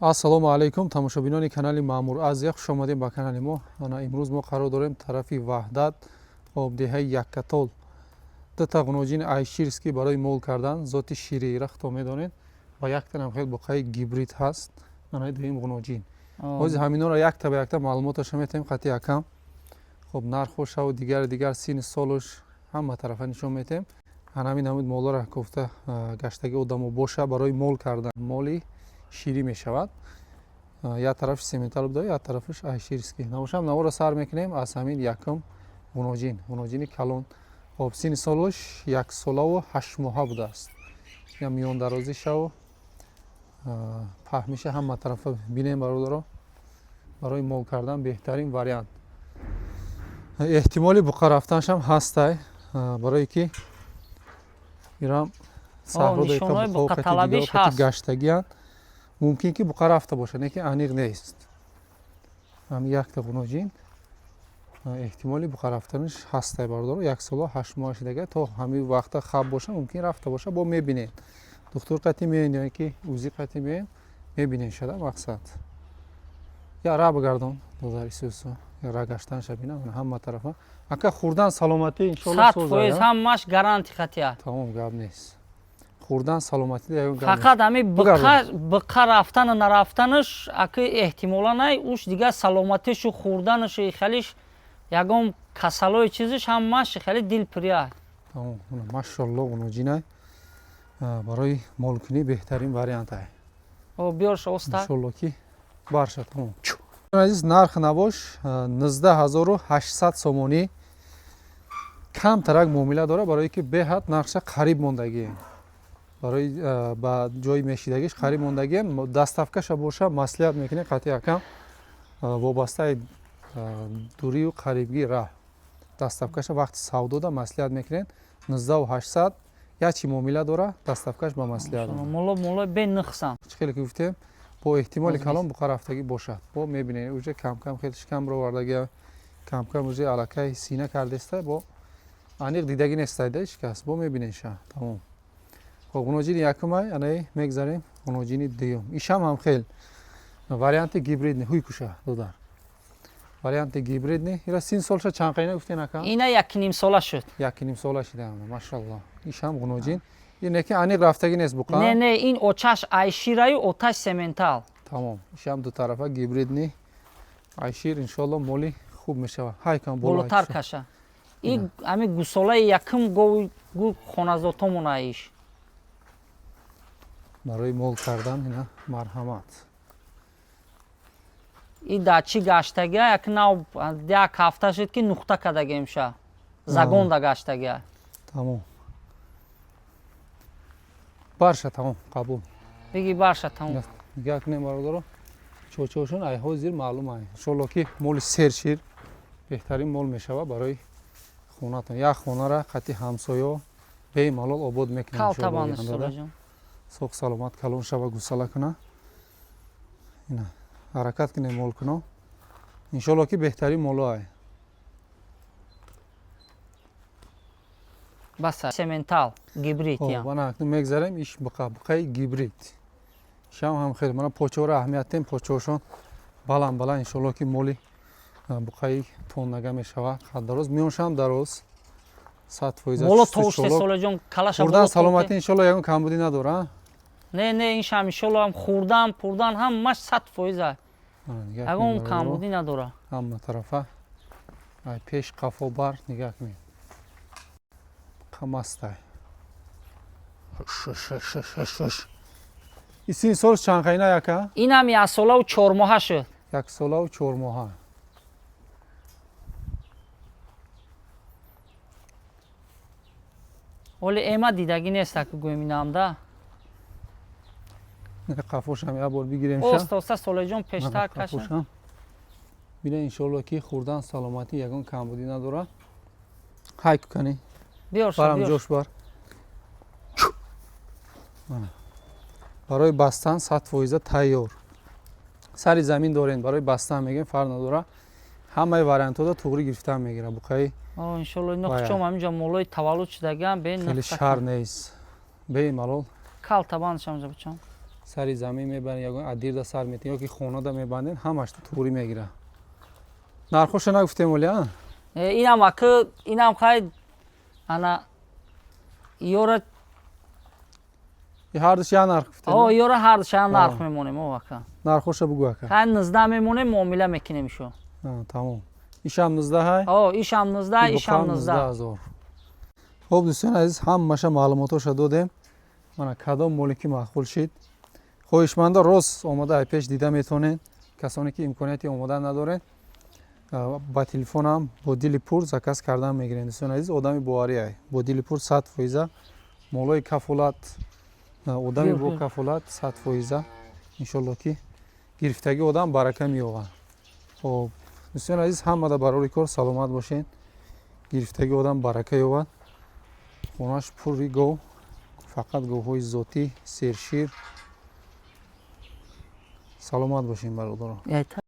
Ассалому алайкум, тамошобинони канали Маъмур Азия, хуш омадем ба канали мо. Ана имрӯз мо қарор дорем тарафи Ваҳдат, обдеҳаи Яккатол. Дута ғуноҷини айширский барои мол кардан, зоти ширӣ рахто медонед, ва яктанам хел буқаи гибрид ҳаст. Ана дуюм ғуноҷин. Ҳозир ҳаминҳоро якта ба якта маълумоташо метаҳем қати якам. Хоб, нархошаву дигар дигар, сини солуш ҳама тарафа нишон метаҳем. Ана ҳамин ҳамин молоро кофта гаштаги одамо боша барои мол кардан. Моли ширӣ мешавад. Як тарафш сементал буда, як тарафаш айширский. Набошам, наворо сар мекунем аз ҳамин якум ғуноҷин, ғуноҷини калон. Хоб, сини солуш 1 солаву 8 моҳа будааст. Я миёндарозишаву паҳмиша ҳама тарафа бинем, бародаро. Барои мол кардан беҳтарин вариант. Эҳтимоли буқа рафтанашам ҳастай, барое ки ирам саҳро гаштагианд, мумкин ки буқа рафта бошад, лекин аниқ нест. Ҳам якта ғуноҷин эҳтимоли буқа рафтанаш ҳастай, бародаро. 1 солу 8 моҳа шидага, то ҳамин вақта хаб боша, мумкин рафта боша. Бо мебинед, духтур қати меоен ё ки УЗИ қати меоен, мебинед шада. Мақсад, я ра бигардон, додар исусу, ра гаштанша бинам ҳама тарафа. Ака, хурдан, саломатӣ иншолло? 100% ҳамаш гаранти хатия. Тамом, гап нест. Хурдан, саломатӣ. Фақат ҳами буқа рафтану нарафтанаш аки эҳтимола най, уш дигар саломатишу хурданашу хелиш ягон касалои чизиш ҳамаш хеле дилпурия. Тамом, машалло, ғуноҷинай, барои молкунӣ беҳтарин вариант ай. Биёрша оста. Иншолло ки барша. Тамом, азиз, нарх набош 19 800 сомонӣ. Камтарак муомила дора, барое ки беҳад нархша қариб мондагием, барои ба ҷои мешидагиш қариб мондагием. Доставкаша боша, маслиҳат мекунем қатъи якам, вобастаи дурию қарибгии раҳ доставкаша вақти савдода маслиҳат мекунем. 19 800 як чи муомила дора, доставкаш ба маслиҳат. Моло моло бенухсан. Чӣ хеле ки гуфтем, бо эҳтимоли калон буқа рафтагӣ бошад, бо мебинем. Уже камкам хеле шикам ровардагия, камкам уже аллакай сина кардеста, бо аниқ дидагӣ нестайда ҳеч кас, бо мебинем ша. Тамом. Хоб, ғуноҷини якумай, анаи мегзарем ғуноҷини дуюм. Ишам ҳам хел варианти гибридный. Ҳуй куша, додар, варианти гибридный. Ира син солша чанд қайна гуфтен, ака? Ина 1,5 сола шуд. 1,5 сола шида, машалло. Ишам ғуноҷин, ин ки аниқ рафтагӣ нест буқа? Не, не, ин очаш айшираю, оташ сементал. Тамом, ишам дутарафа гибридный, айшир. Иншолло, моли хуб мешавад. Ҳайкам. Болотар каша. И ҳами гусолаи якум гови гу хоназотомона иш. Барои мол кардан ина марҳамат. И да чӣ гаштагия, як нав як ҳафта шуд ки нуқта кардагемша, загонда гаштагия. Тамом, барша, тамом, қабул. Биги, барша, тамом. Нигоҳ кунем, бародаро, чочошон ай ҳозир маълум ай. Иншолло ки моли сершир, беҳтарин мол мешавад барои хонатон. Як хонара қати ҳамсоё бемалол обод мекунем. Соқ саломат калон шава, гусала куна. Ина ҳаракат кунем, мол куно. Иншолло ки беҳтарин моло ай. Бас, сементал гибрид. Бана, мегзарем иш буқа, буқаи гибрид. Шам ҳам хеле мана почоро аҳамият дем, почоашон баланд баланд. Иншолло ки моли буқаи тоннага мешавад, қад дароз, миёншам дароз, 100%. Боло товуште, солаҷон, калаша. Хурдан, саломатӣ, иншолло, ягон камбудӣ надора? Не, не, иншам иншолло ҳам хурдан пурдан ҳамаш 100%, ягон камбудӣ надора. Ҳама тарафа пеш қафо бар нигоҳ кунед, қамастай. Син сол чанд қайна, яка? Инам 1 солаву 4 моҳа шуд. 1 солаву 4 моҳа. Ҳоли эма дидагӣ неста ки гӯем инамда. Қафошам як бор бигирем. Оста оста, солаҷон, пештар каша. Бина, иншолло ки хурдан, саломатӣ, ягон камбудӣ надора. Ҳай кукани барам, ҷош бар. Барои бастан 100% тайёр. Сари замин дорем, барои бастан мегем, фарқ надора, ҳамаи вариантҳода туғри гирифтан мегира буқаи. Иншолло, ино хучом ҳаминҷо молои таваллуд шудагиам. Хеле шар нест, бемалол. Калтабандашам бучам. Сари замин мебарен, ягон адирда сар метен ёки хонада мебанден, ҳамаш туғрӣ мегира. Нархоша нагуфтем оли, а? Инам ака, инам хай, ана ёра. Ҳардуш як нарх гуфтем? О, ёра ҳардуш як нарх мемонем, о, ака. Нархоша бугӯ, ака. Хай, 19 мемонем, муомила мекунем ишо. Тамом, ишам 19 ҳай? О, ишам 19, ишам 19. Ҳазор. Хуб, дӯстони азиз, ҳамаша маълумотоша додем. Мана, кадом моле ки маъқул шид, хоҳишманда рост омада ай пеш дида метавонед. Касоне ки имконияти омодан надоред, ба телефонам бо дили пур заказ кардан мегирем. Дӯстони азиз, одами боварӣ ай, бо дили пур, 100%, молои кафолат, одами бо кафолат, 100%. Иншолло, ки гирифтагӣ одам барака меёбад. Хоб, дӯстони азиз, ҳамада барори кор, саломат бошед. Гирифтагӣ одам барака ёбад. Хонаш пурри гов, фақат говҳои зотӣ, сершир. Саломат бошем, бародарон.